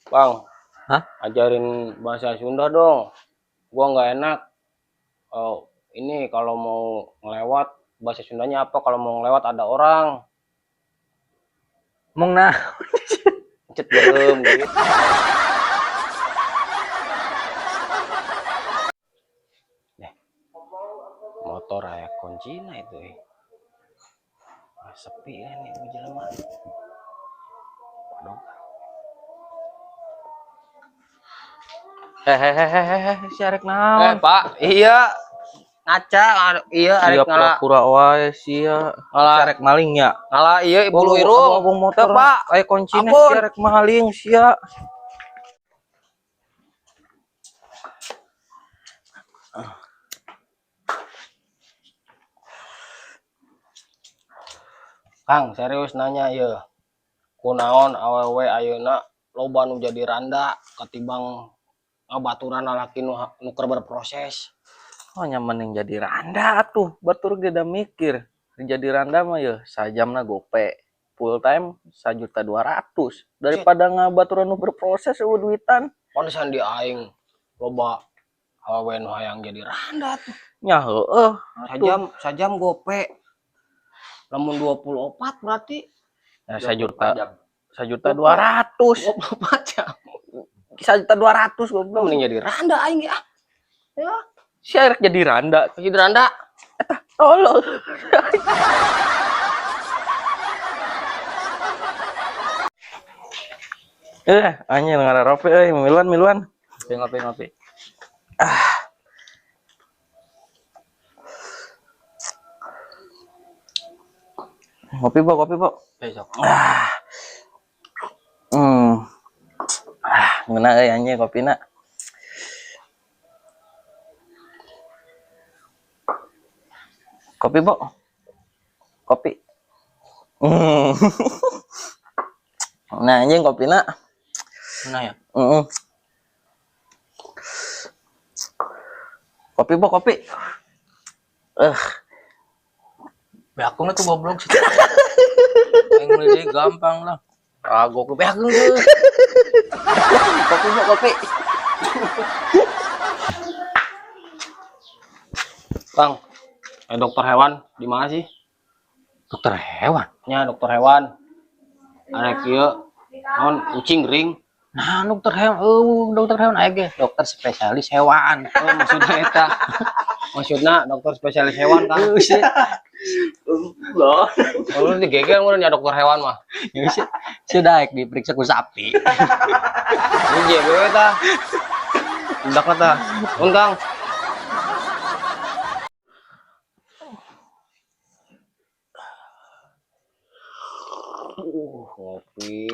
Bang, Hah? Ajarin bahasa Sunda dong. Gua nggak enak. Oh, ini kalau mau ngelewat bahasa Sundanya apa? Kalau mau ngelewat ada orang. Mong nah. Cet gerem gitu. Nih, motor aya kuncina itu. Ah, sepi kan nih jelema. Waduh. Hehehehe, si arek naon? Pak, iya. Ngaca, iya arek ngala. Pura-pura wae sia. Si arek maling ya. Ngala iya bulu irung. Abang motor, Pak. Aya kuncina si arek maling sia. Kang, serius nanya ieu. Kunaon awewe ayeuna loba nu jadi randa ketimbang ngabaturan lalaki nu keur berproses. Oh, nyaman yang jadi randa atuh, batur ge da mikir. Jadi randa mah yeuh sajamna gope. Full time 1.200.000 daripada ngabaturan nu berproses eueuh duitan. Pantesan di aing loba awewe nu hayang jadi randa tuh. Nya heueuh atuh. Sajam gope. Lamun 24 berarti ya, 1.200.000. 24 jam. 1.200.000 goblok. Mending jadi randa aing ge ah. Ya. Si arek jadi randa. Jadi randa. Eta tolol. Anjing ngararope euy, miluan. Ngopi. Ah. Ngopi, Bo, kopi, Bo. Besok. Ah. Ah, ngeuna euy anjing kopina. Kopi, Bo. Kopi. Nah, anjing kopina. Nah ya. Kopi, Bo, kopi. Beakung tuh goblok sih. Aing meuli gampang lah. Kagok beakung tuh. Kopi, Bo, kopi. Bang, dokter hewan di mana sih? Dokter hewan? Ya, dokter hewan. Arek ieu naon kucing ring. Nah, dokter hewan, dokter hewan aya ge, dokter spesialis hewan. Oh, maksudna eta. Maksudna dokter spesialis hewan kan. Loh. Kalau digeger mun ya dokter hewan mah. Ya sih, sudah daek diperiksa ku sapi. Ini JBW tah. Budakna tah. Mun Kang. Ngopi.